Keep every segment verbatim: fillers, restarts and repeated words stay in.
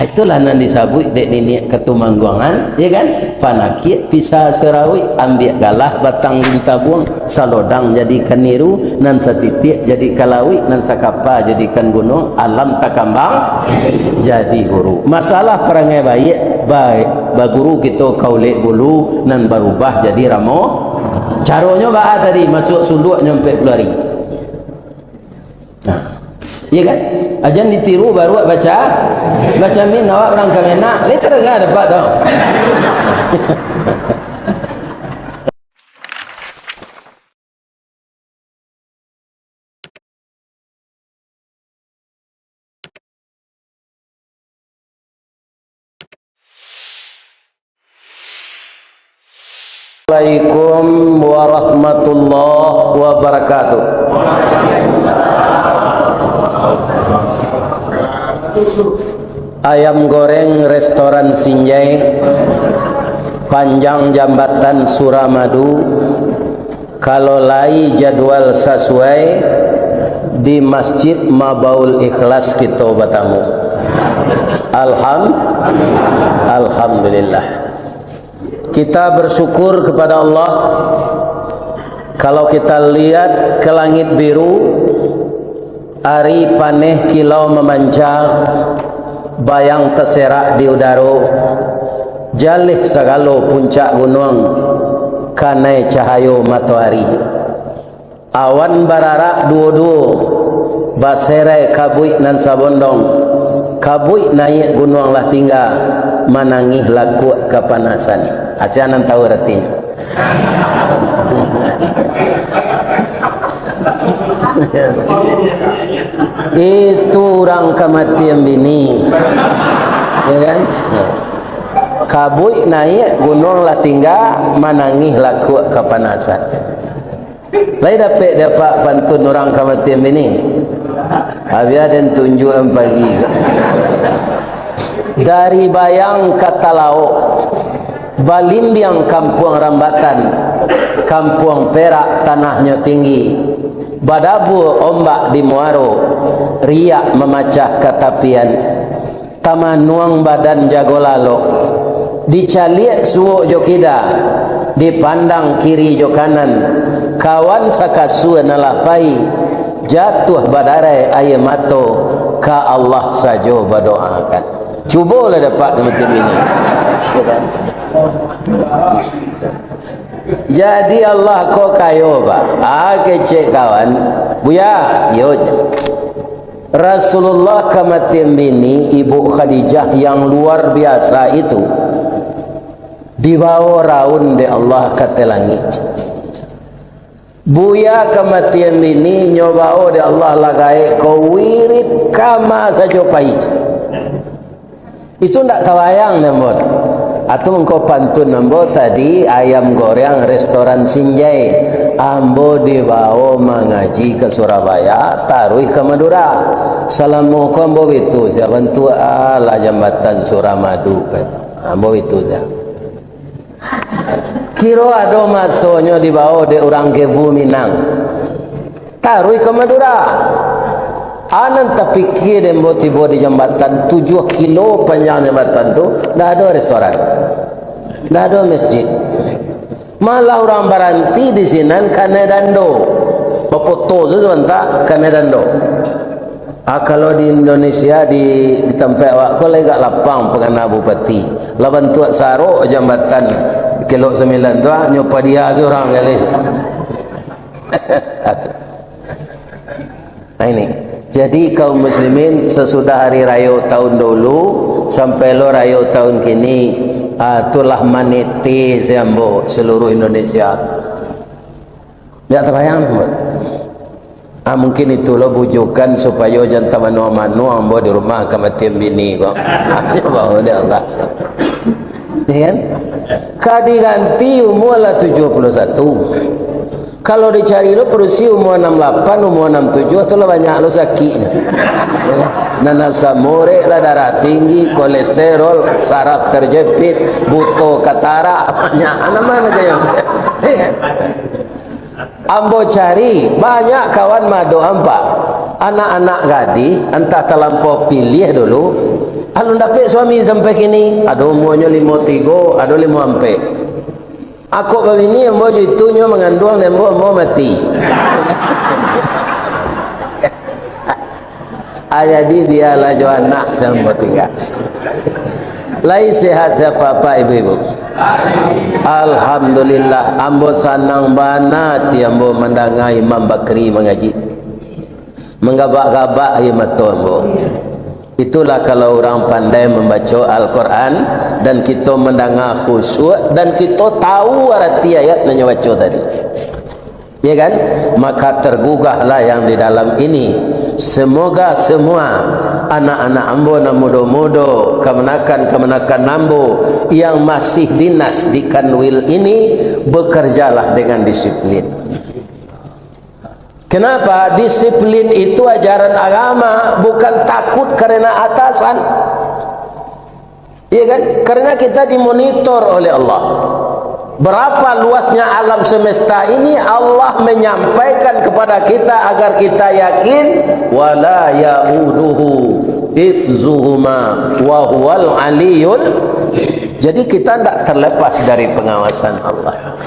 Itulah nan disabuik dek niniak katumangguangan, ya kan? Panakiak pisa sarawik, ambiak galah batang lintabuang, salodang jadikan niru, nan satitiak jadikan lawik, nan sakapa jadikan gunuang, alam takambang jadi guru. Masalah parangai baiak, ba-, baguru kito ka ulek bulu, nan barubah jadi ramo. Caronyo baa tadi, masuak sunduak nyo ampek puluah ari. Nah, iya kan? Ajan ditiru baruak baca, baca min awak urang Kamenag, lai tadanga dapek tau. Assalamualaikum warahmatullahi wabarakatuh. Ayam goreng restoran Sinjai, panjang jambatan Suramadu, kalau lai jadwal sasuai, di Masjid Mabaul Ikhlas kito batamu. Alham-, Alhamdulillah. Kita bersyukur kepada Allah, kalau kita lihat ke langit biru, ari paneh kilau mamanca, bayang taserak di udaro, jaleh sagalo puncak gunuang, kanai cahayo matoari. Awan bararak duo-duo, baserai kabuik nan sabondong, kabuik naiak gunuang lah tingga, manangih lakuak kapanasan. Asia nan tahu aratinyo. Itu urang kamatian bini. Ya kan? Kabuik naiak, gunuang lah tingga, manangih lakuak kapanasan. Lai dapek dek apak pantun urang kamatian bini? Abiah den tunjuakan pagi ko. Dari Bayang ka Talaok, balimbiang Kampuang Rambatan, Kampuang Perak tanahnyo tinggi, badabua ombak di muaro, riak mamacah ka tapian. Tamanuang badan jago lalok, dicaliak suok jo kida, dipandang kiri jo kanan, kawan sakasua nan lah pai, jatuah badarai aia mato, ka Allah sajo badoakan. Cubolah dapek kamatian bini. Ya kan? Jadi Allah ko kayo, Pak. Ah, kecek kawan. Buya, iyo je. Rasulullah kamatian bini, Ibu Khadijah yang luar biasa itu, dibawa raun dek Allah ka ateh langik. Buya kamatian bini, nyo bawa dek Allah lah gaek ko wirid kama sajo pai. Itu ndak tabayang dek ambo. Atu mangko pantun ambo tadi, ayam goreng restoran Sinjai. Ambo dibawa mangaji ka Surabaya, taruih ka Madura. Salamo ko ambo bitu, sia bantuak alah jambatan Suramadu, kan. Ambo bitu sia. Kiro ado masonyo dibawa dek urang Kebu Minang. Taruih ka Madura. Anan tapikia dek ambo tibo di jambatan, tujuah kilo panjang jambatan tu, ndak ado restoran. Ndak ado masjid. Malah urang baranti di sinan kanai dando. Bafoto se sabanta, kanai dando. Ah, kalau di Indonesia, di, di tampek awak ko lai agak lapang pangana bupati. Lah bantuak sarok jambatan Kelok Sambilan tu, ah, nyo padia tu urang kali. Nah, ini. Jadi, kaum muslimin, sasudah hari rayo tahun dulu, sampai lo rayo tahun kini, ah, tu lah maniti siambo seluruh Indonesia. Ndak tabayang, Bud. Ah, mungkin itulah bujukan supayo jan tamanuang-manuang ambo di rumah kamatian bini ko. Hanya bawa dek Allah. Ya kan? Ka diganti umua lah tujuah puluah satu. Kalau dicari lo padusi umua anam lapan, umua anam tujuah tu lah banyak lo sakiknyo. Ya kan? Nan asam urek lah, darah tinggi, kolesterol, saraf terjepit, buto, katarak, banyak. Anak mana kayo? Ya kan? Ambo cari, banyak kawan madoan, Pak. Anak-anak gadih, antah talampau piliah dulu, Alun dapek suami sampai kini, ado umuanyo limo tigo, ado limo ampek. Akok babini ambo jo itunyo manganduang di ambo, ambo mati. Ah, jadi bialah jo anak sambo tingga. Lai sehat-sehat, Bapak, Ibu-ibu? Alhamdulillah, ambo sanang bana ati ambo mandanga Imam Bakri mangaji. Manggabak-gabak aia mato ambo. Itulah kalau urang pandai mambaco Al-Quran, dan kito mandanga khusyuk, dan kito tahu arati ayat nan nyo baco tadi. Ya kan? Maka tergugahlah yang di dalam ini. Semoga semua anak-anak ambo nan mudo-mudo, kamanakan-kamanakan ambo yang masih dinas di Kanwil ini, bekerjalah dengan disiplin. Kenapa? Disiplin itu ajaran agama, bukan takut karena atasan. Iya kan? Karena kita dimonitor oleh Allah. Berapa luasnya alam semesta ini, Allah menyampaikan kepada kita agar kita yakin, "Wala yauduhu hifzuhuma wa huwal aliyul." Jadi kita tidak terlepas dari pengawasan Allah.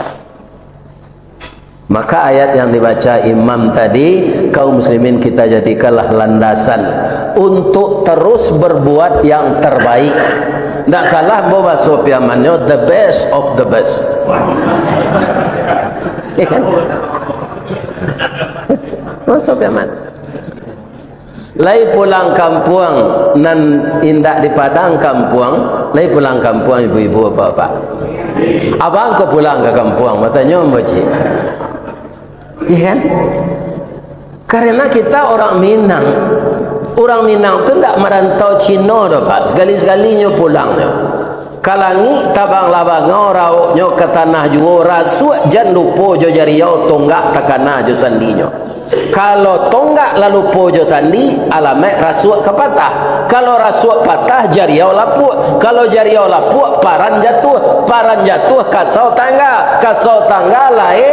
Maka ayat yang dibaca imam tadi, kaum muslimin, kita jadikanlah landasan untuk terus berbuat yang terbaik. Ndak salah ambo baso Piamannyo, the best of the best. Baso Piaman. Lai pulang kampuang nan indak di Padang kampuang, lai pulang kampuang ibu-ibu, bapak-bapak. Abang ko pulang ka kampuang, batanyo ambo ciek. Iya kan? Karena kita orang Minang. Urang Minang tu ndak marantau Cino doh, Pak. Sekali-sekali nyo pulang nyo. Ka langik tabanglah bangau, rauiknyo ka tanah juo, rasuak jan lupo jo jariau, tonggak takana jo sandinyo. Kalau tonggak lah lupo jo sandi, alamaik rasuak ka patah. Kalau rasuak patah, jariau lapuak. Kalau jariau lapuak, paran jatuah. Paran jatuah, kasau tangga. Kasau tangga, lae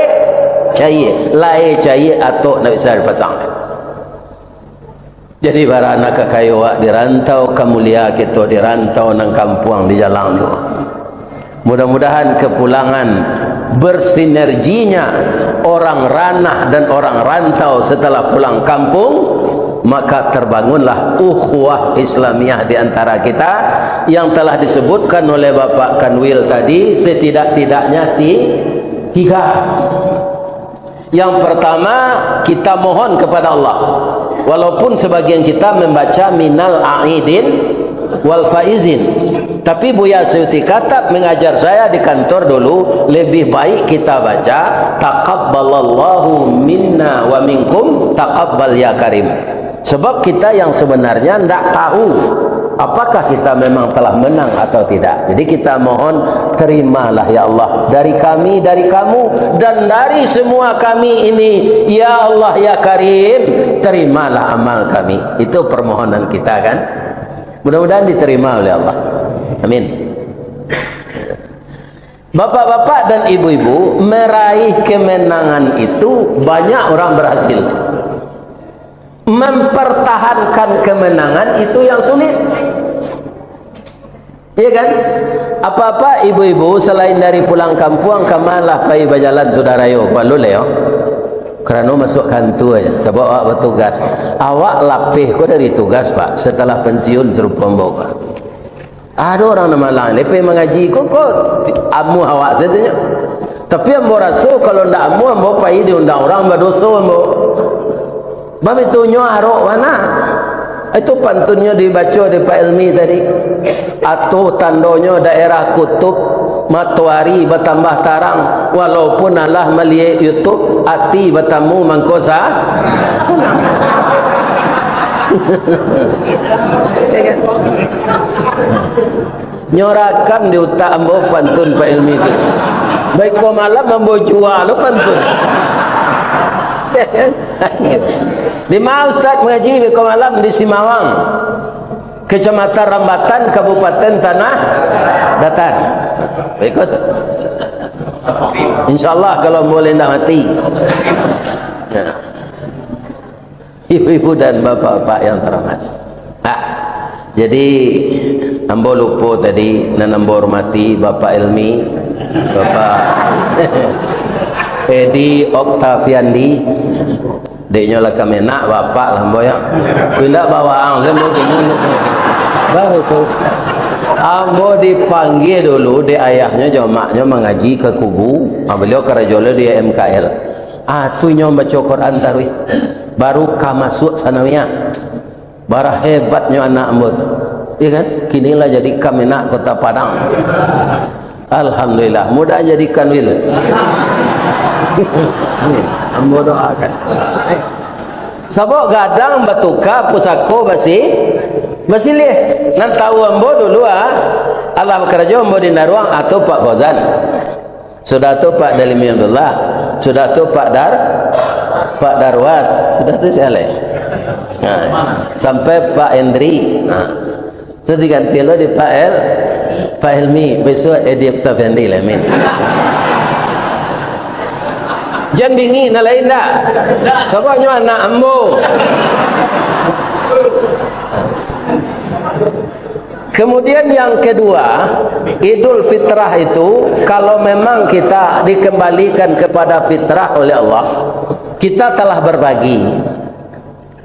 cayie. Lae cayie, atok ndak bisa dipasang. Jadi, baranak ka kayo awak di rantau, ka mulia kito di rantau, nan kampuang di jalang juo. Mudah-mudahan kepulangan bersinerginya orang ranah dan orang rantau setelah pulang kampung, maka terbangunlah ukhuwah Islamiyah di antara kita yang telah disebutkan oleh Bapak Kanwil tadi, setidak-tidaknya ti-, tiga. Yang pertama, kita mohon kepada Allah. Walaupun sebagian kita membaca minal aidin wal faizin. Tapi Buya Suyuti Khatab mengajar saya di kantor dulu, lebih baik kita baca, "Taqabbalallahu minna wa minkum, taqabbal ya karim." Sebab kita yang sebenarnya ndak tahu apakah kita memang telah menang atau tidak. Jadi kita mohon, terimalah ya Allah, dari kami, dari kamu, dan dari semua kami ini. Ya Allah, ya Karim, terimalah amal kami. Itu permohonan kita, kan? Mudah-mudahan diterima oleh Allah. Amin. Bapak-bapak dan ibu-ibu, meraih kemenangan itu banyak orang berhasil. Mempertahankan kemenangan itu yang sulit. Iya kan? Apa-apa ibu-ibu, selain dari pulang kampuang, kama lah pai bajalan sudah rayo, balun lai yo. Karano masuak kantua aja, sabab awak batugas. Awak lapeh ko dari tugas, Pak, setelah pensiun sarupo ambo, Pak. Ado urang nan malang, lai pai mangaji ko, ko amuah awak sajo nyo. Tapi ambo raso, kalau ndak amuah, ambo pai diundang urang, badoso ambo. Baitu nyo arok bana. Itu pantunnyo dibaco dek Pak Elmi tadi. Atuh tandonyo daerah kutub, matoari batambah tarang, walaupun alah maliek YouTube, ati batamu mangko sa-, ya kan? Nyo rakam di utak ambo pantun Pak Elmi tu. Baiko malam ambo jua lo pantun. Di ma Ustaz mangaji baiko malam? Di Simawang, Kecamatan Rambatan, Kabupaten Tanah Datar. Baiko tu. Insyaallah kalau ambo lai ndak mati. Ya. Ibu-ibu dan bapak-bapak yang terhormat. Nah, Jadi, ambo lupo tadi, nan ambo hormati Bapak Elmi, Bapak Edi Oktaviandi. Dek nyo lah Kamenag, bapak lah ambo, yo. Indak bawaang, ambo kini. Baru tu. Ambo dipanggia dulu dek ayahnyo jo maknyo mangaji ka Kubu. Ah, baliau karajo lo di M K L. Ah, tu inyo mambaco Quran tarawih. Baru ka masuak sanawiyah. Bara hebatnyo anak ambo tu. Iya kan? Kini lah jadi Kamenag Kota Padang. Alhamdulillah, mudah jadi Kanwil. Amin. Ambo doakan. Sabab gadang batuka, pusako basi-, basiliah. Nan tahu ambo dulu, ah, alah bakarajo ambo di Naruang atau Pak Fauzan. Sudah tu Pak Dalimi Abdullah, sudah tu Pak Dar-, Pak Darwas, sudah tu sia lai? Ha, sampai Pak Hendri. Ha. Tu diganti lo di Pak El-, Pak Elmi, besok Edi Oktaviandi lah, amin. Jan bingik, nan lain ndak? Sababnyo anak ambo. Kemudian yang kedua, Idul Fitrah itu, kalau memang kita dikembalikan kepada fitrah oleh Allah, kita telah berbagi.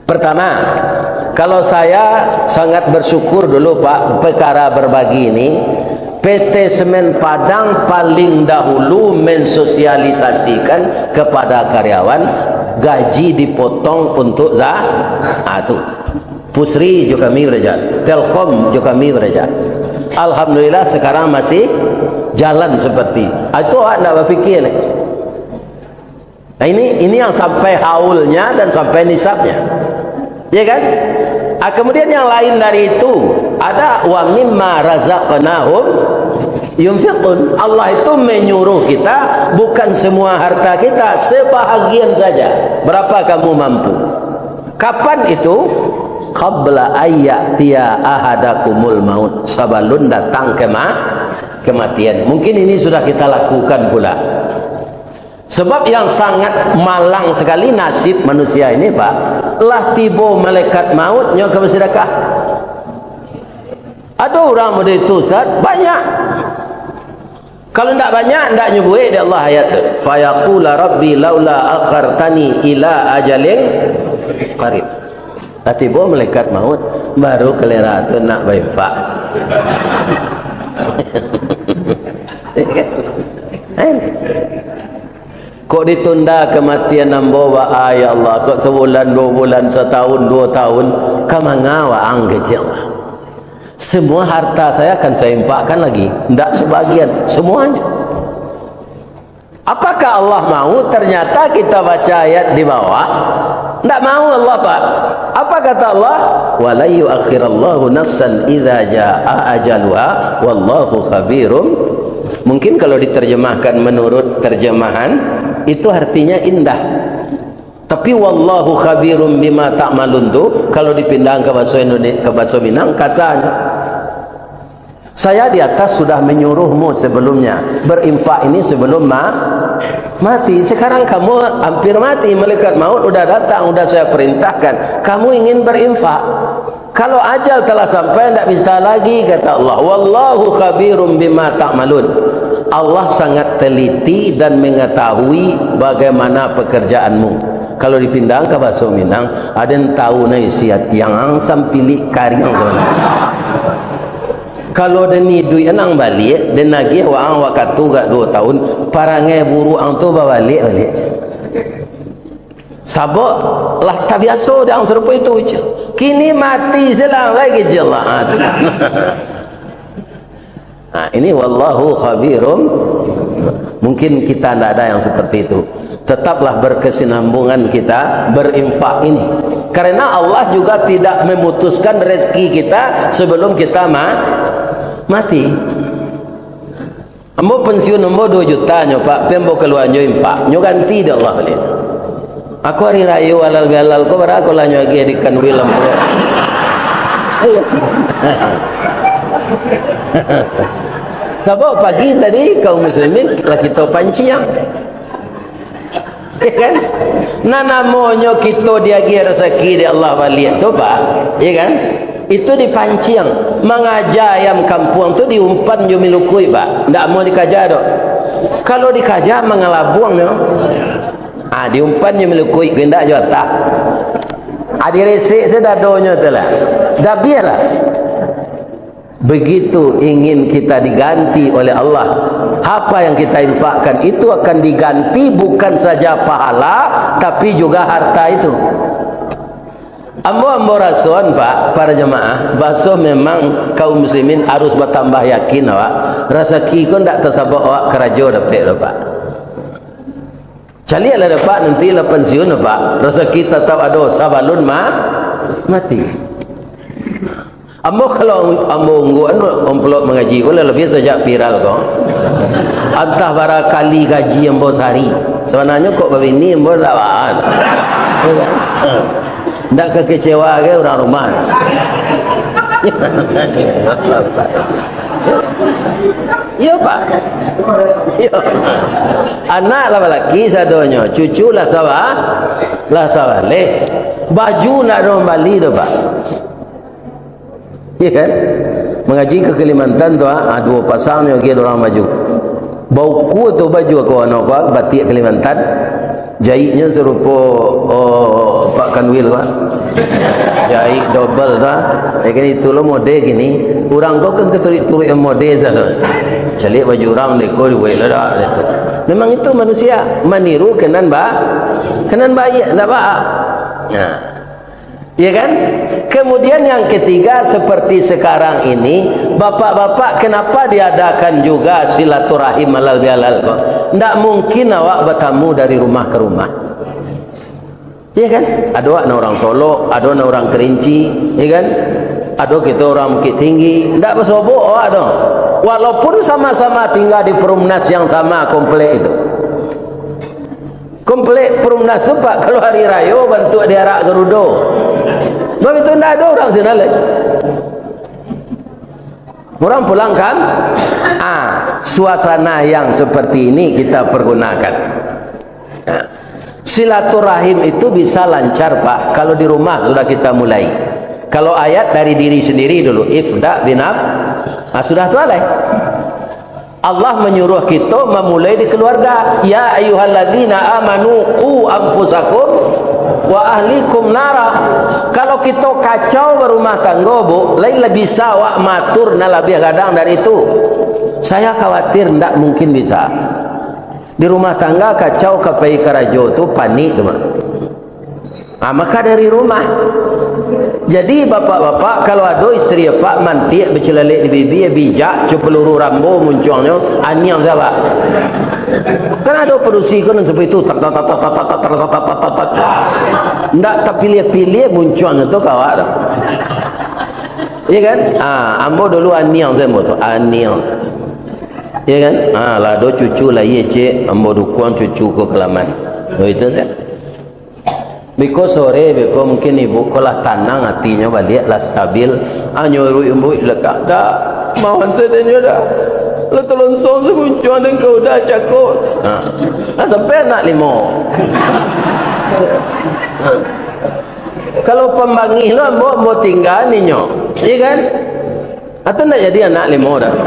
Pertama, kalau saya sangat bersyukur dulu, Pak, perkara berbagi ini, P T Semen Padang paling dahulu mensosialisasikan kepada karyawan gaji dipotong untuk za-, ah, tu. Pusri jo kami baraja, Telkom jo kami baraja. Alhamdulillah, sekarang masih jalan seperti. Ah, itu awak ndak bapikia lai. Nah, ini, ini yang sampai haulnya dan sampai nisabnya. Ya kan? Ah, kemudian yang lain dari itu, ada, "Wa mimma razaqnahum yunfiqun." Allah itu menyuruh kita, bukan semua harta kita, sebahagian saja. Berapa kamu mampu? Kapan itu? "Qabla ayya'tiya ahadakumul maut." Sabalun datang kema-, kematian. Mungkin ini sudah kita lakukan pula. Sebab yang sangat malang sekali nasib manusia ini, Pak. Lah tibo malaikat maut, nyo ka basadakah. Ado urang model itu, Ustaz? Banyak. Kalau ndak banyak, ndak nyo buek dek Allah ayat tu. "Fayaqula Rabbi laula akhartani ila ajalin qarib." Lah tibo malaikat maut, baru kalera tu nak bainfak. Kok ditunda kematian ambo, Pak? Ah, ya Allah, kok sebulan, dua bulan, setahun, dua tahun, ka manga waang kecil. Semua harta saya akan saya infakkan lagi, ndak sebagian, semuanya. Apakah Allah mau? Ternyata kita baca ayat di bawah, ndak mau Allah, Pak. Apa kata Allah? "Wa la yuakhirallahu nafsan idza jaa ajaluha, wallahu khabirum." Mungkin kalau diterjemahkan menurut terjemahan, itu artinya indah. Tapi "wallahu khabirum bima ta'malun" tu, kalau dipindahan ka bahaso Indonesia, ka bahaso Minang, kasarnyo. Saya di atas sudah menyuruhmu sebelumnya, berinfak ini sebelum ma-, mati. Sekarang kamu hampir mati, malaikat maut udah datang, udah saya perintahkan. Kamu ingin berinfak. Kalau ajal telah sampai, ndak bisa lagi, kata Allah. "Wallahu khabirum bima ta'malun." Allah sangat teliti dan mengetahui bagaimana pekerjaanmu. Kalau dipindahan ka bahaso Minang, aden tahu na isi ati ang, ang sampilik kariang sabananyo. Kalau den iduik ang baliak, den agiah waang wakatu agak duo tahun, parangai buruak ang tu babaliak-baliak. Sabab lah tabiaso dek ang sarupo itu, ceh. Kini mati se lah lai, kecek Allah. Ha, tu. Ha, ini "wallahu khabirum." Mungkin kita ndak ada yang seperti itu. Tetaplah berkesinambungan kita berinfak ini. Karena Allah juga tidak memutuskan rezeki kita sebelum kita ma-, mati. Ambo pensiun ambo duo juta nyo, Pak, pi ambo kalua nyo infak, nyo ganti dek Allah baliak. Aku hari rayo halal bihalal ko, bara ko lah nyo agiah di Kanwil ambo. Sabab pagi tadi kaum muslimin lah kito panciang. Ya kan? Nah, namonyo kito diagiah rasaki dek Allah baliak tu, Pak. Ya kan? Itu dipanciang, mangaja ayam kampuang tu diumpan jo milukuik, Pak. Ndak mau dikaja doh. Kalau dikaja, mangalabuang nyo. Ah, diumpan jo milukuik, indak jo atah. Ah, diresek se dadonyo tu lah. Dah bialah. Begitu ingin kita diganti oleh Allah. Apa yang kita infakkan itu akan diganti bukan saja pahala, tapi juga harta itu. Ambo, ambo rasoan, Pak, para jamaah, baso memang kaum muslimin harus batambah yakin awak. Rasaki ko ndak tasabab awak karajo dapek doh, Pak. Caliaklah dapek nanti lah pansiun, Pak. Rasaki tatap ado sabalun ma-, mati. Ambo kalau ambo ungguan amplop mangaji ko lah labiah sajak viral ko. Antah bara kali gaji ambo sahari. Sabananyo kok babini ambo ndak baa. Ndak kakecewa ka urang rumah. Iyo, Pak. Iyo. Anak lah balaki sadonyo, cucu lah saba-, lah sabaleh. Baju ndak ado mambali doh, Pak. Iya kan? Mangaji ka Kalimantan tu, ah, ah, duo pasang nyo agiah urang baju. Baukua tu baju aku, anu aku, ah, batik Kalimantan. Jaiknyo sarupo, oh, Pak Kanwil tu, ah. Jaik double tu, ah. Ya kan, itu lo mode kini. Urang ko kan katuruik-turuik yang mode sajo. Caliak baju urang deko dibuek lah dah, gitu. Memang itu manusia, maniru kanan ba-, kanan baiak, ndak baa. Nah. Ya kan? Kemudian yang ketiga, seperti sekarang ini, bapak-bapak, kenapa diadakan juga silaturahim halal bihalal ko? Ndak mungkin awak batamu dari rumah ke rumah. Ya kan? Ado awak nan urang Solok, ado nan urang Kerinci, ya kan? Ado kito urang Bukittinggi, ndak basobok awak tu. Walaupun sama-sama tinggal di perumnas yang sama, komplek itu. Komplek Perumnas tu, Pak, kalau hari rayo bantuak diarak Garudo. Sebab itu ndak ado urang sinan lai. Urang pulang kan? Ah, suasana yang seperti ini kita pergunakan. Ah. Silaturahim itu bisa lancar, Pak, kalau di rumah sudah kita mulai. Kalau ayat dari diri sendiri dulu, ibda' binaf-, ah, sudah tu alai. Allah manyuruah kito mamulai di kaluarga. "Ya ayyuhalladzina amanu qu anfusakum wa ahlikum nara." Kalau kito kacau barumah tanggo, Bu, lain lah bisa awak maatur nan labiah gadang dari itu. Saya khawatir ndak mungkin bisa. Di rumah tangga kacau ka pai karajo tu, panik tu, Mak. Ah, maka dari rumah. Jadi, bapak-bapak, kalau ado isteri apak mantiak bacilalek di bibia, bijak, co peluru Rambo muncuangnyo, aniang sajo. Kan ado padusi ko nan sampai tu, tak, tak, tak. Ndak tapiliah-piliah muncuangnyo tu ka awak tu. Iya kan? Ah, ambo dulu aniang sajo ambo tu, aniang. Iya kan? Ah, lah ado cucu lahia ciek, ambo dukuang cucu ko ka laman. Oh, itu sajo. Biko sore, biko mungkin ibu ko lah tanang atinyo baliak, lah stabil. Anyo iruik-iruik lekak, "Dak, mawan sadonyo dak. Lah talonsong sabuncuang den ka udah cako." Ha. Lah sampai anak limo. Ha. Kalau pambangih lo ambo, ambo tingga ninyo. Iya kan? Atau ndak jadi anak limo dak?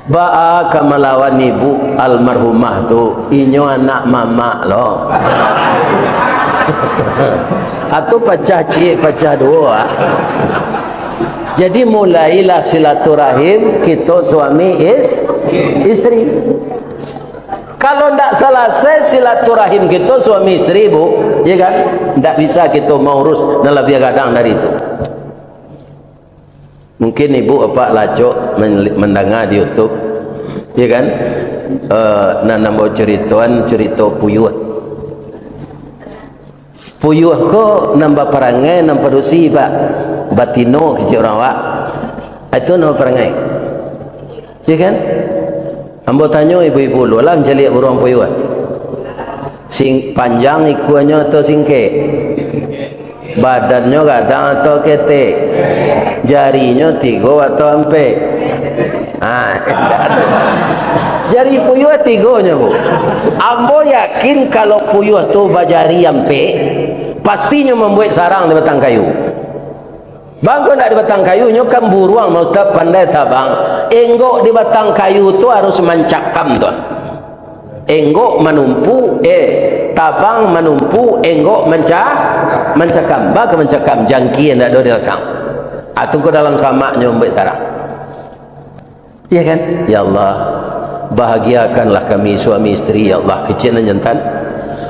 Baa ka malawan ibu almarhumah tu, inyo anak mamak lo. Atau pacah ciek, pacah duo, ah. Jadi, mulailah silaturahim kito suami is-, isteri. Kalau ndak salasai silaturahim kito suami isteri, Bu, ya kan? Ndak bisa kito maurus nan labiah gadang dari itu. Mungkin ibu apak lah acok men-, mandanga di YouTube, ya kan? Eh, nan ambo caritoan, carito puyuah. Puyuah ko nan baparangai, nan padusi, Pak. Batino kecek urang awak. Itu nan baparangai. Ya kan? Ambo tanyo ibu-ibu dulu lah mancaliak buruang puyuah. Sing-, panjang ikuanyo atau singkek? Badannyo gadang atau ketek? Jarinyo tigo atau ampek? Ha. Jari puyuah tigonyo, Bu. Ambo yakin kalau puyuah tu bajari ampek, pastinyo mambuek sarang di batang kayu. Bangko ndak di batang kayu, nyo kan buruang, Ustaz, pandai tabang. Enggok di batang kayu tu harus mancakam tu. Enggok manumpu, eh, tabang manumpu, enggok manca-, mancakam. Bangko mancakam, jangkie ndak ado di lakang. Ah, tu ko dalam samaknyo ambiak sarang. Iya kan? Ya Allah, bahagiakanlah kami suami isteri, ya Allah, kecil nan jantan.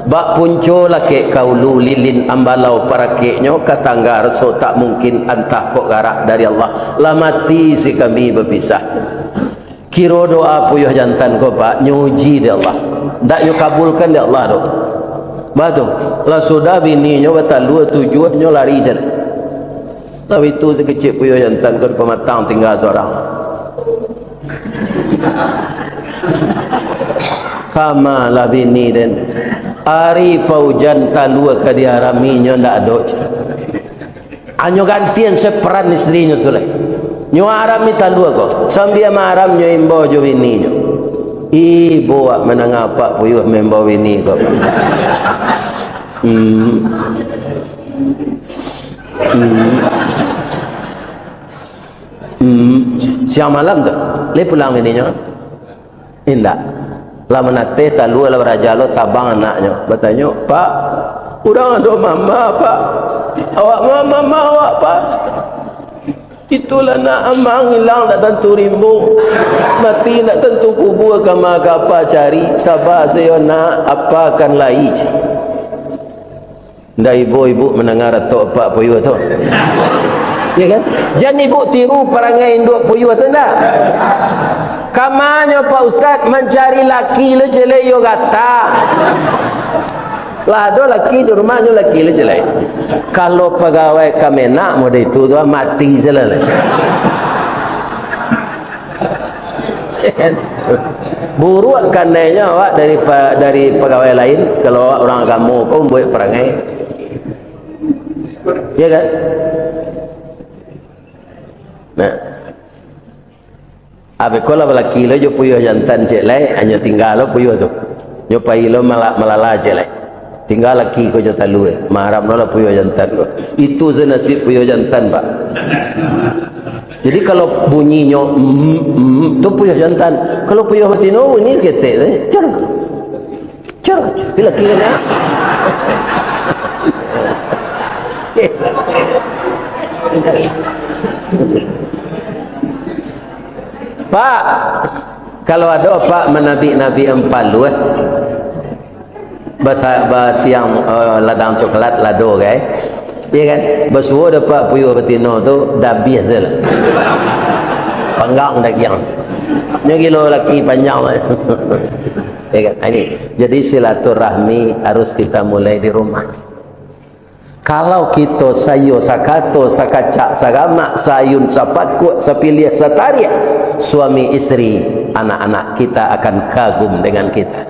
Bak punco lakek ka ulu, lilin ambalau parakeknyo, ka tangga raso tak mungkin, antah kok garak dari Allah. Lah mati si kami bapisah. Kiro doa puyuah jantan ko, Pak, nyo uji dek Allah. Ndak nyo kabulkan dek Allah doh. Bah tu, lah sudah bininyo batalua tujuah, nyo lari sajo. Tapi tu si kecik puyuah jantan ko di pamatang tingga surang. Kama lah bini den. Ari paujan talua ka diaraminyo ndak ado. Anyo gantian seperan isterinyo tu lai. Nyo arami talua ko. Sambia maaram nyo imbau jo bininyo. Ibo wak mandanga apak puyuah maimbau bini ko. Hmm. Hmm. Hmm. Siang malam tu, lai pulang bininyo? Indak. Lah manateh talua, lah baraja lo, tabang anaknyo. Batanyo, "Pak, urang ado mama, Pak. Awak ma-, mama awak, Pak. Itulah nak, amang ilang ndak tantu rimbo. Mati ndak tantu kubua, kama ka apa cari. Saba sajo nak, apa kan lai." Ndak ibo ibu mandanga ratok apak puyuah tu? Ya kan? Jan ibu tiru parangai induak puyuah tu ndak? Kamanyo Pak Ustaz mancari laki lo ciek lai, iyo gata. Lah ado laki di rumah nyo, laki lo ciek lai. Kalau pagawai Kemenag model itu tu mati sajo lah. Buruak kandainyo awak dari pa-, dari pagawai lain, kalau awak urang agamo ko mambuek parangai. Ya kan? Nah. Abih ko lah balaki lo jo puyuah jantan ciek lai, hanyo tingga lo puyuah tu. Nyo pai lo mala-, malala ciek lai. Tingga laki ko jo talua, maaram lo lah puyuah jantan ko. Itu sajo nasib puyuah jantan, Pak. Jadi, kalau bunyinyo, mm, mm, tu puyuah jantan. Kalau puyuah batino, bunyi saketek sajo. Cer. Cer. Tapi laki kan, ah. Pak, kalau ado, Pak, manabik-nabik ampaluah, basa-, basiang, eh, ladang coklat, lado, kan? Iya kan? Basuo dapek puyuah batino tu, dabiah sajo lah. Panggang dagiang. Nyo gilo laki panjang lah. Ya kan? Ini. Jadi silaturahmi harus kita mulai di rumah. Kalau kito saiyo sakato, sakacak, sagamak, saayun, sapakuak, sapiliah, satariak, suami isteri, anak-anak kita akan kagum dengan kita.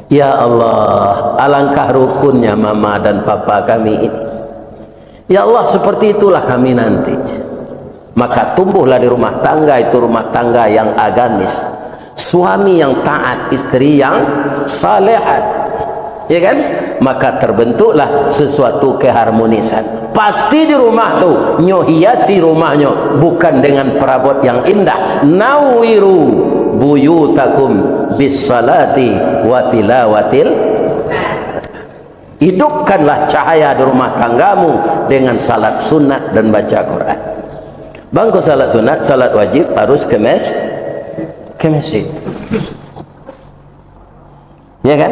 Ya Allah, alangkah rukunnya mama dan papa kami ini. Ya Allah, seperti itulah kami nanti. Maka tumbuhlah di rumah tangga itu rumah tangga yang agamis. Suami yang taat, isteri yang salehat. Ya kan? Maka terbentuklah sesuatu keharmonisan. Pasti di rumah tu, nyo hiasi rumahnyo bukan dengan perabot yang indah. Nawiru buyutakum bis salati wa tilawatil. Hidupkanlah cahaya di rumah tanggamu dengan salat sunat dan baca Quran. Bangko salat sunat, salat wajib harus ke mes-, ke masjid. Ya kan?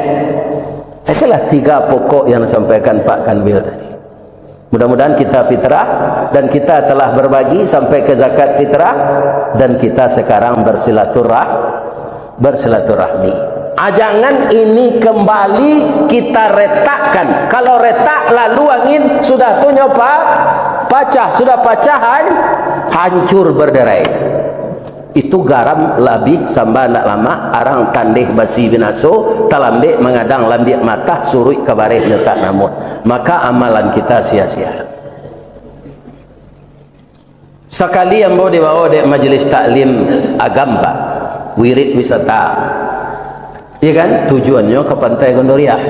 Itulah tiga pokok yang disampaikan Pak Kanwil tadi. Mudah-mudahan kita fitrah dan kita telah berbagi sampai ke zakat fitrah dan kita sekarang bersilaturah-, bersilaturahmi. Ah, jangan ini kembali kita retakkan. Kalau retak lalu angin, sudah tu nyo pa-, pacah, sudah pacah han-, hancur berderai. Itu garam labiah samba ndak lamak, arang tandeh basi binaso, talambek mangadang lambiak matah, suruik ka bareh nyo tak namuah. Maka amalan kita sia-sia. Sakali ambo dibawa dek Majelis Taklim Agam, Pak, wirid wisata. Iya kan? Tujuannyo ka Pantai Gondoriah.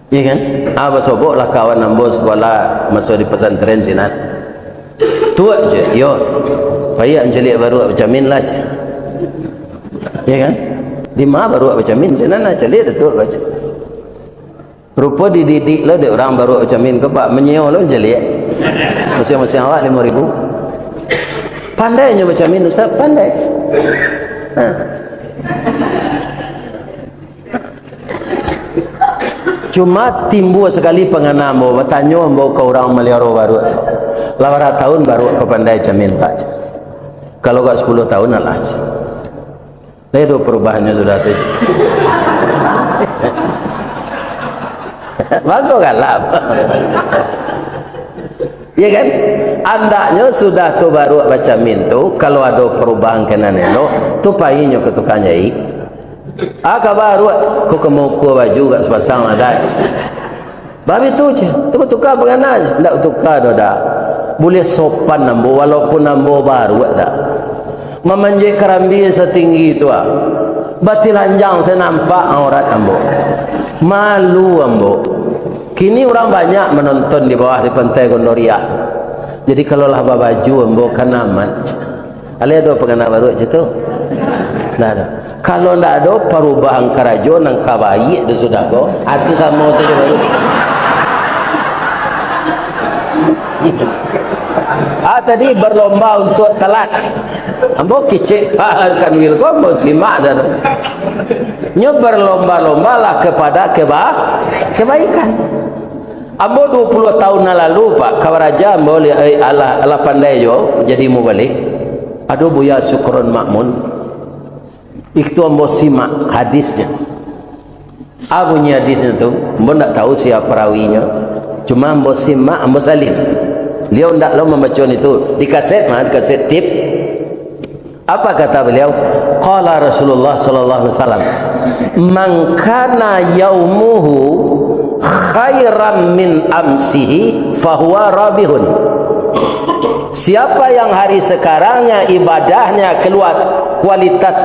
Iya kan? Ah, basoboklah kawan ambo sekolah maso di pesantren sinan. Tuak je, yo. Payah mancaliak baruak bacamin lah je. Ya kan? Di ma baruak bacamin, sinan lah caliak dah tuak je. Rupo dididik lo dek urang baruak bacamin ko, Pak, manyio lo mancaliak. Masiang-masiang awak limo ribu. Pandai nyo bacamin, Ustaz, pandai. Ha. Cuma timbua sakali pangana ambo, batanyo ambo ka urang maliaro baruak tu. Lah bara taun baruak ko pandai camin, Pak? Kalau agak sapuluah taun alah. Lah ado parubahannyo sudah tu. Mako galak. Ya kan? Andaknyo sudah tu baruak bacamin tu, kalau ado parubahan ka nan elok, tu pai nyo ka tukang jahit. Ah, ka baruak, ko ka maukur baju gak sapasang lah, dah. Babi tu je, tu batuka pangana je. Ndak batuka doh, dah. Buliah sopan ambo, walaupun ambo baruak, dah. Mamanjek karambia satinggi tu, ah. Batilanjang sanampak aurat ambo. Malu ambo. Kini urang banyak manonton di bawah di Pantai Gondoriah. Jadi, kalau lah babaju, ambo kan aman. Alai ado pangana baruak cam tu? Ndak ado. Kalau ndak ado parubahan karajo nan ka baiak tu sudah ko, ati samo sajo baru. Ah, tadi berlomba untuk telat. Ambo kicik, Pak Kanwil ko, ambo simak sajo. Nyo berlomba-lombalah kepada keba-, kebaikan. Ambo duo puluah taun nan lalu, Pak, ka baraja ambo li-, eh, alah, alah pandai jo jadi mubalig. Ado Buya Sukron Makmun. Itu ambo simak hadisnyo. Ah, bunyi hadisnyo tu, ambo ndak tahu sia parawinyo. Cuma ambo simak, ambo salin. Beliau ndak lo mambaco itu di kaset mah, kaset tip. Apa kata beliau? Qala Rasulullah sallallahu alaihi wasallam, "Man kana yaumuhu khairan min amsihi fahuwa rabihun." Siapa yang hari sekarangnya ibadahnya keluar, kualitas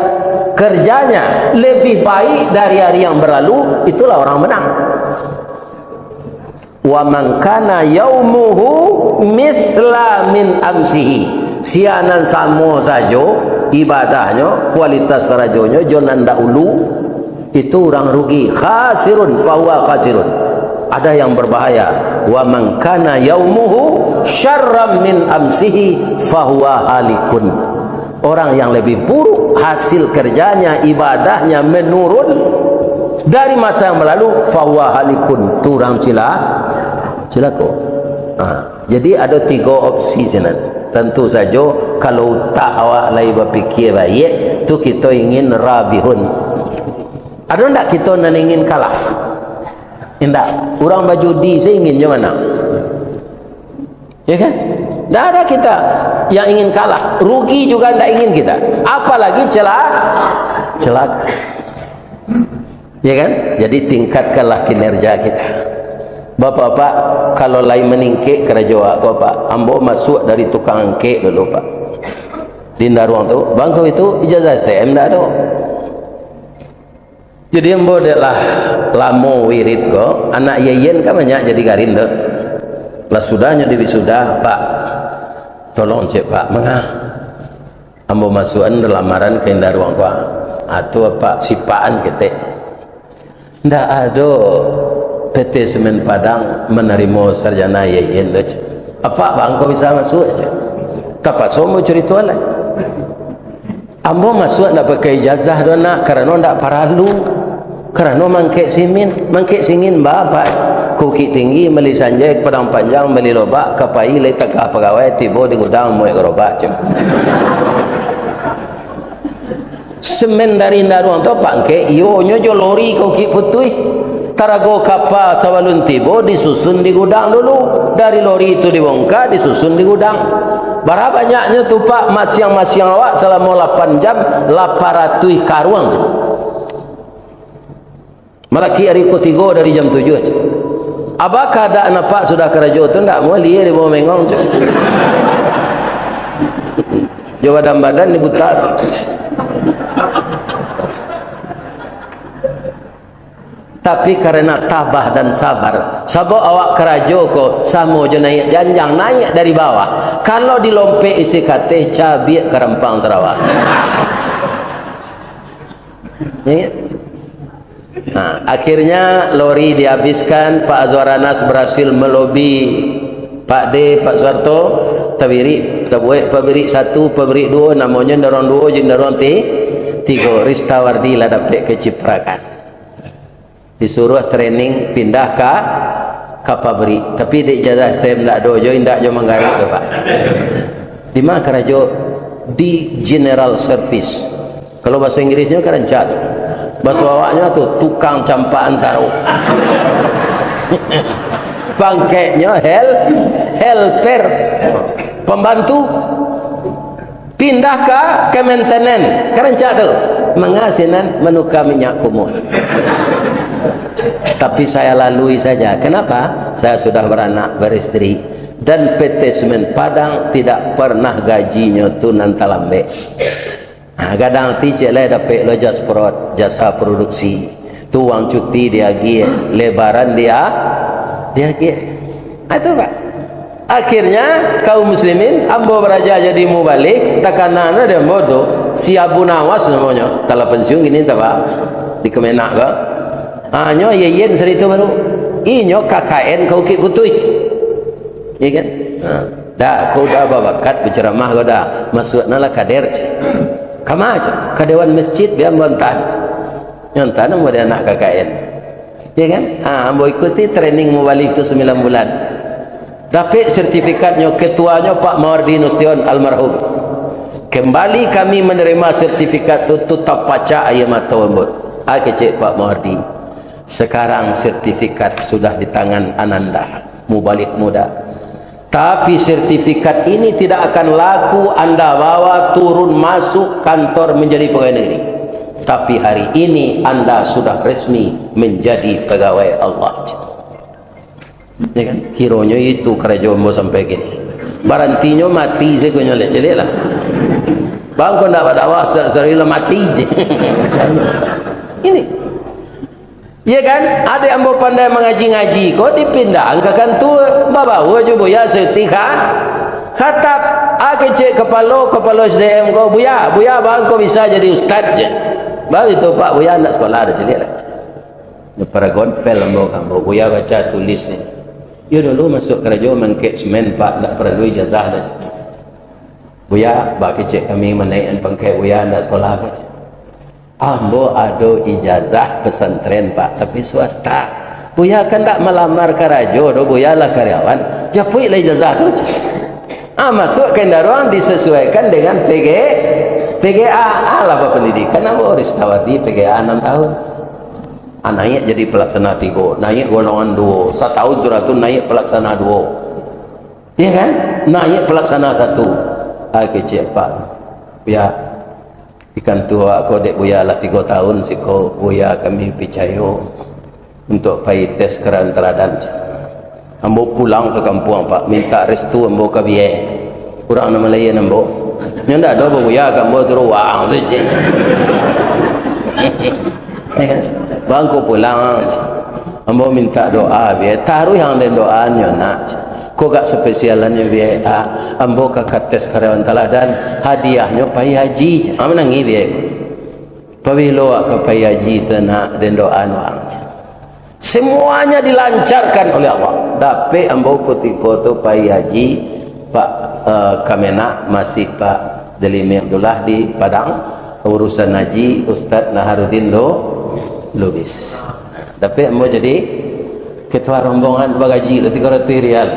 kerjanya lebih baik dari hari yang berlalu, itulah orang menang. "Wa man kana yaumuhu mithla min amsihi." Sia nan samo sajo ibadahnyo, kualitas karajonyo jo nan dahulu, itu urang rugi. "Khasirun fahuwa khasirun." Ada yang berbahaya. "Wa man kana yaumuhu syarran min amsihi fahuwa halikun." Orang yang lebih buruk hasil kerjanya, ibadahnya menurun dari masa yang berlalu, fahuwa halikun, tu urang cila-, cilako. Ha, jadi ado tigo opsi sinan. Tantu sajo, kalau utak awak lai bapikia baiak, tu kito ingin rabihun. Ado ndak kito nan ingin kalah? Indak. Urang bajudi se ingin jo manang. Ya kan? Ndak ada kita yang ingin kalah. Rugi juga ndak ingin kita. Apalagi cela-, celaka. Ya kan? Jadi tingkatkanlah kinerja kita. Bapak-bapak, kalau lai maningkek karajo awak ko, Pak, ambo masuak dari tukang angkek dulu, Pak. Di Indaruang tu, bangko itu ijazah S T M ndak ado. Jadi ambo dek lah lamo wirid ko, anak Yeyen kan banyak jadi garin tu. Lah sudahnyo di wisuda, "Pak, tolong cek, Pak, manga ambo masuakan lamaran ka Indaruang ko, ah?" "Ah, tu, Pak, sipakan ketek. Ndak ado P T Semen Padang manarimo sarjana Yeyen tu, cek. Apak bangko bisa masuak, cek. Tapaso ambo curito lai." Ambo masuak ndak pakai ijazah doh, Nak, karano ndak paralu. Karano mangkek simin, mangkek singin ba, Pak. Bukik Tinggi, Bali Sanjai, Padang Panjang, Bali Lobak, ka pai lai tagah pagawai, tibo di gudang muek garobak, cek. Semen dari Indaruang tu, Pak, angkek, iyo nyo jo lori ka Bukik Putuih. Tarago kapa sabalun tibo disusun di gudang dulu. Dari lori tu dibongka, disusun di gudang. Bara banyaknyo tu, Pak, masiang-masiang awak salamo lapan jam, lapan ratuih karuang. Malaki ari katigo dari jam tujuah, cek. Abah kaadaan apak sudah karajo tu, ndak muah lihia di bawah mengong, cek. Jo badan-badan ni buta tu. Tapi karena tabah dan sabar, sabab awak karajo ko samo jo naiak janjang, naiak dari bawah. Kalau dilompek isi kateh, cabiak ka rampang sarawa. Ya. Nah, akhirnya lori dihabiskan, Pak Azwar Anas berhasil melobi Pak D, Pak Suharto, tabirik, tabuek pabirik satu, pabirik duo, namonyo Indarong duo, jo Indarong ti-, tigo, Ristawardi lah dapek kaciprakan. Disuruah training, pindah ka, ka pabrik. Tapi dek ijazah S T M ndak ado jo, indak jo manggarik tu, Pak. Di ma karajo? Di general service. Kalau bahaso Inggrisnyo kan rancak tu. Bahaso awaknyo tu, tukang campakan sarok. Pangkeknyo hel-, helper. Pembantu. Pindah ka, ka maintenance. Kan rancak tu. Manga sinan, manuka minyak kumuah. Tapi saya lalui saja. Kenapa? Saya sudah beranak, beristeri. Dan P T Semen Padang tidak pernah gajinyo tu nan talambek. Nah, gadang ti cek lai dapek lo jasprod, jasa produksi. Tu uang cuti diagiah, lebaran dia, diagiah. Ah, tu, Pak. Akhirnya, kaum muslimin, ambo baraja jadi mubalig, takana dek ambo tu, si Abu Nawas namonyo, telah pensiun kini, entah, Pak, di Kemenak ko. Hanyo Yeyen sari tu baru. Inyo K K N ka Bukik Putuih. Iya kan? Ha. Dah, ko udah babakat bacaramah ko dah. Masuaknyo lah kader, cek. Kama, cek? Ka Dewan Masjid, bia ambo antaan. Nyo antaan ambo dek anak K K N. Iya kan? Ha, ambo ikuti training mubalig tu sambilan bulan. Dapek sertifikatnyo, ketuanyo Pak Mawardi Nasution, almarhum. Kembali kami menerima sertifikat tu, tu tapacah aia mato ambo. Ah, kecek Pak Mawardi. Sekarang sertifikat sudah di tangan Ananda, mubalig muda. Tapi sertifikat ini tidak akan laku Anda bawa turun masuk kantor menjadi pegawai negeri. Tapi hari ini Anda sudah resmi menjadi pegawai Allah. Ya kan? Kironyo itu karajo ambo sampai kini. Barantinyo mati sajo nyo, caliaklah. Bang, kau ndak badakwah, sehari lah mati. Ini. Iya kan? Adek ambo pandai mangaji-ngaji ko, dipindahan ka kantua, babawa jo Buya Seuti kha-, khatab. Ah, kecek kapalo, kapalo S D M ko, "Buya, Buya, bang ko bisa jadi ustad," je. Baru itu, "Pak, Buya ndak sekolah dah, caliaklah." Paragon fail ambo ka ambo, Buya baca tulis ni. Iyo dulu masuk karajo mangkek semen, Pak, ndak paralu ijazah dah. Buya, bak kecek kami manaikan pangkek Buya, ndak sekolah ko, cek. Ambo ado ijazah pesantren, Pak, tapi swasta. Buya kan ndak malamar karajo doh, Buya lah karyawan. Japuiklah ijazah tu, cek. Ah, masuk ka Indarong disesuaikan dengan P G, P G A. Alah, bapandidikan ambo Ristawardi P G A anam tahun. Ah, naiak jadi pelaksana tigo, naiak golongan duo. Satahun sudah tu naiak pelaksana duo. Iya kan? Naiak pelaksana satu. Ah, kecek, Pak. Ya. Di kantua ko dek Buya lah tigo tahun siko, Buya kami picayo untuak pai tes karyawan taladan. Ambo pulang ka kampuang, Pak, mintak restu ambo ka biyai. Urang nan malayan ambo. Nyo ndak ado babuya ka ambo tu ruang tu, cek. Bang ko pulang, ambo mintak doa biyai. Taruih ang den doa nyo, nak. Ko gak spesialannyo biyai, ah, ambo ka, ka tes karyawan taladan, hadiahnyo pai haji. Ah, manangih biyai. Pabilo awak ka pai haji tu, nak, den doa ang. Semuanya dilancarkan oleh Allah. Dapek ambo kutiko tu pai haji, Pak, eh, Kemenak masih Pak Delimi Abdullah di Padang, urusan haji Ustaz Naharuddin Lu-, Lubis. Dapek ambo jadi ketua rombongan bagaji lah tigo ratuih rial.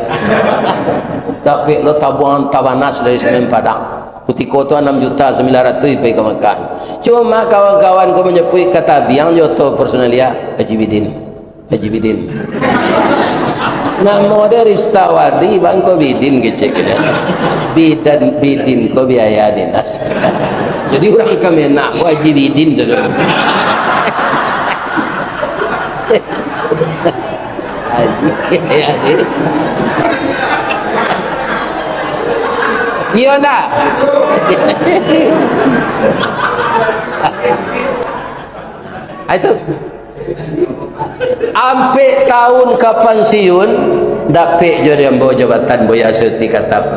Dapek lo tabuangan tabanas dari Semen Padang. Kutiko tu anam juta sambilan ratuih pai ka Makkah. Cuma kawan-kawan ko manyabuik ka tabiang jo oto personalia, Haji Bidin. Haji Bidin. Namo dia Ristawardi, bang ko Bidin kecek dia. Bidan, Bidin ko biaya dinas. Jadi urang Kemenak ko Haji Bidin tu. Haji, Haji. Iyo ndak? Ah, itu. Ampek taun ka pansiun, dapek jo di ambo jabatan Buya Suti Katap,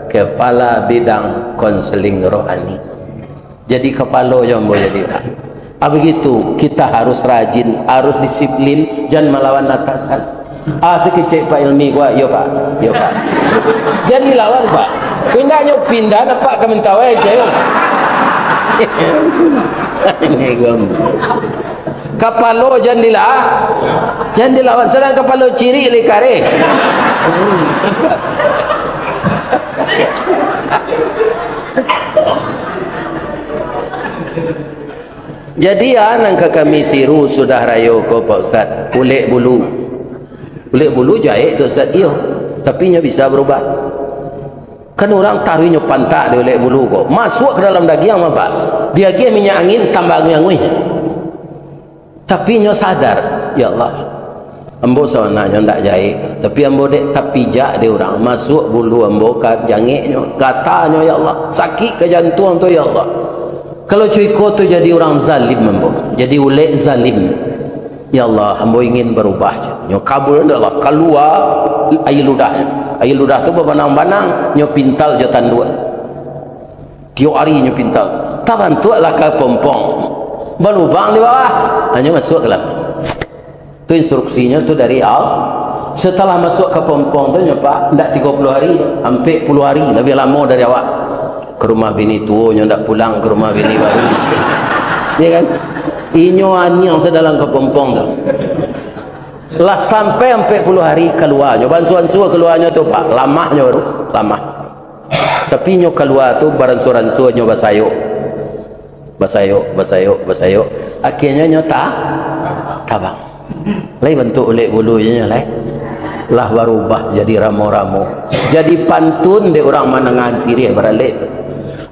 Kepala Bidang Konseling Rohani. Jadi kapalo jo ambo jadi, Pak. Ah, begitu, kita harus rajin, harus disiplin, jan malawan atasan. Ah, sakecek Pak Ilmi, Pak, iyo, Pak, iyo, Pak. Jan dilawan, Pak. Pindahnyo pindah, nampak ka Mentawai, aja, yo. Ini gua. Kapalo jan dilah, jan dilawan, sadang kapalo cirik lai kareh. Jadi, ah, nan ka kami tiru sudah rayo ko, Pak Ustaz, ulek bulu. Ulek bulu jahek tu, Ustaz, iyo. Tapi nyo bisa barubah. Kan urang taruih nyo pantak di ulek bulu ko. Masuak ka dalam dagiang, Pak. Diagiah minyak angin, tambah anguih-anguih. Tapi nyo sadar, "Ya Allah, ambo sabananyo ndak jahek, tapi ambo dek tapijak dek urang, masuak bulu ambo ka jangeknyo, gatanyo, ya Allah, sakik ka jantuang tu, ya Allah." Kalau cuiko tu jadi urang zalim ambo, jadi ulek zalim. "Ya Allah, ambo ingin barubah," nyo kabul, ya Allah, kalua aia ludahnyo. Aia ludah tu babanang-banang, nyo pintal jo tanduak. Tiok ari nyo pintal. Tabantuaklah kapompong. Balubang di bawah. Hanyo masuak ka dalam. Tu instruksinyo tu dari Allah. Setelah masuak kapompong tu nyo, Pak, ndak tigo puluah hari, ampek puluah hari, labiah lamo dari awak. Ka rumah bini tuo nyo ndak pulang, ka rumah bini baru. Ya kan? Inyo aniang sadalam kapompong tu. Lah sampai ampek puluah hari kalua nyo, baansua-ansua kalua nyo tu, Pak. Lamahnyo baru, lamah. Tapi nyo kalua tu baransua-ransua nyo basayok. Basayok, basayok, basayok. Akhirnyo nyo ta-, tabang. Lai bantuak ulek bulu nyo lai. Lah barubah jadi ramo-ramo. Jadi pantun dek urang manangahan siriah baralek tu.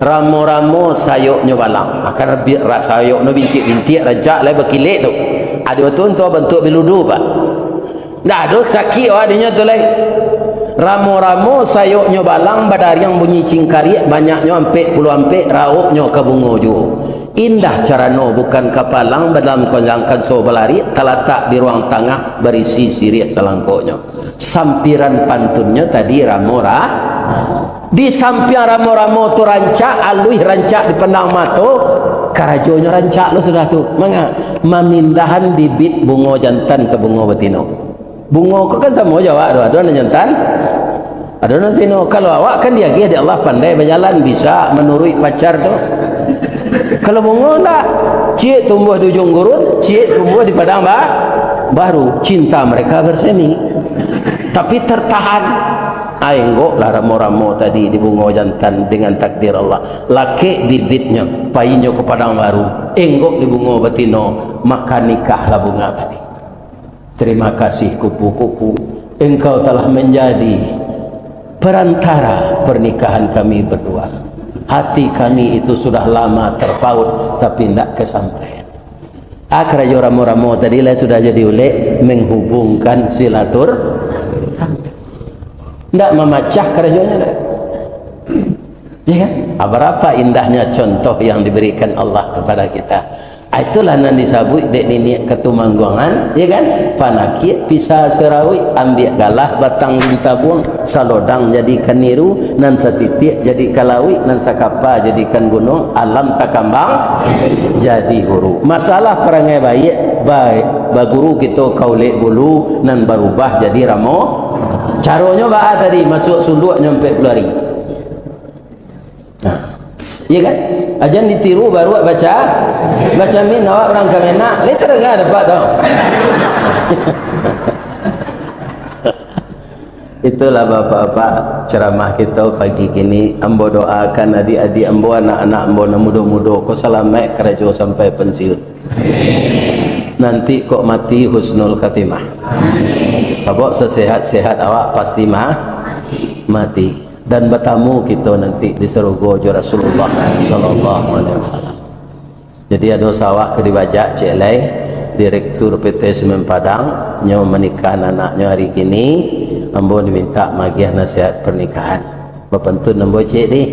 Ramo-ramo sayoknyo balang. Akan rabi-, ra-, sayoknyo bintiak-bintiak rancak lai bakilek tu. Ado tu bantuak biludu, Pak. Ndak ado sakik awak dinyo tu lai. Ramo-ramo sayoknyo balang, badariang bunyi cingkariak, banyaknyo ampek puluah ampek, rauknyo ka bungo juo. Indah carano bukan kapalang, badalam konjang kanso balariak, talatak di ruang tangah, barisi siriah salangkoknyo. Sampiran pantunnyo tadi ramo ra-, Di sampiang ramo-ramo tu rancak, aluih rancak dipandang mato, karajonyo rancak lo sudah tu. Manga? Mamindahan bibit bungo jantan ka bungo batino. Bungo ko kan samo jo awak tu, ado nan jantan, ado nan batino. Kalau awak kan diagiah dek Allah pandai bajalan, bisa manuruik pacar tu. Kalau bungo ndak, ciek tumbuah di ujuang gurun, ciek tumbuah di padang ba-, baru. Cinta mereka bersemi. Tapi tertahan. Ai, enggoklah ramo-ramo tadi di bungo jantan dengan takdir Allah. Lakek bibitnyo, painyo ka padang baru. Enggok di bungo batino, maka nikahlah bunga tadi. Terima kasih kupu-kupu, engkau telah menjadi perantara pernikahan kami berdua. Hati kami itu sudah lama terpaut, tapi ndak kesampaian. Ah, karajo ramo-ramo tadi lah sudah jadi ulek menghubungkan silatur-, ndak mamacah karajonyo, ndak. Ya kan? Ah, berapa indahnya contoh yang diberikan Allah kepada kita. Ah, itulah nan disabuik dek niniak katumangguangan, ya kan? Panakiak pisa sarawik, ambiak galah batang lintabuang, salodang jadikan niru, nan satitiak jadikan lawik, nan sakapa jadikan gunuang, alam takambang jadi huru. Masalah parangai baiak, ba-, baguru kito ka ulek bulu, nan barubah jadi ramo. Caronyo baa tadi, masuak sunduaknyo ampek puluah ari. Nah, iya kan? Ajan ditiru baru awak baca, baca min awak urang Kamenag, lai tadanga dapek tau. Itulah bapak-bapak ceramah kito pagi kini. Ambo doakan adik-adik ambo, anak-anak ambo nan mudo-mudo ko salamaik karajo sampai pensiun. Nanti kok mati husnul khatimah. Sabab sasehat-sehat awak pasti ma-, mati. Dan batamu kito nanti di sarugo jo Rasulullah sallallahu alaihi wasallam. Jadi ado sawah ka dibajak, cek lai, Direktur P T Semen Padang, nyo manikahan anaknyo hari kini, ambo dimintak magiah nasihat pernikahan. Bapantun ambo, cek, di.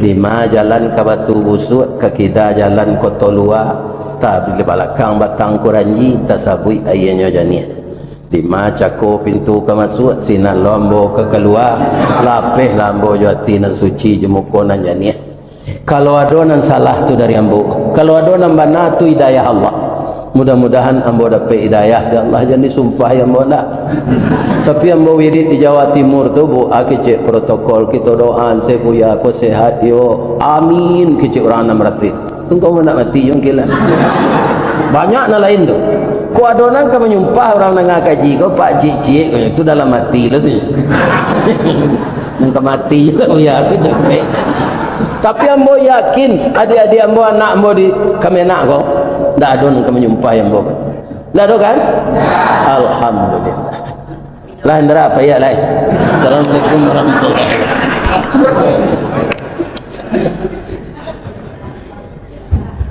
Dima jalan ka Batu Busuak, ka kida jalan Koto Lua, Tabili balakang batang kuranji, tasabuik aianyo janiah. Dima cako pintu ka masuak, sinan lo ambo ka kalua, lapehlah ambo jo ati nan suci, jo muko nan janiah. Kalau ado nan salah tu dari ambo, kalau ado nan bana tu hidayah Allah. Mudah-mudahan ambo dapek hidayah dari Allah, jan disumpahi ambo ndak. Tapi ambo wirid di Jawa Timur tu, Bu, ah, kecek protokol, kito doaan, se buya ko sehat yo. Amin, kecek urang nan maratik. Engkau mau nak mati, yo, kila. Banyak nan lain tu. Ko ado nan ka manyumpah urang danga kaji ko, Pak Cik-cik, ko, tu dalam ati lo tu. Nan ka mati je lah, buya tu capek. Tapi ambo yakin, adik-adik ambo, anak ambo di Kemenag ko, ndak ado nan ka manyumpahi ambo kan? Ndak ado kan? Alhamdulillah. Lah, Indra, payah lai. Assalamualaikum warahmatullahi wabarakatuh.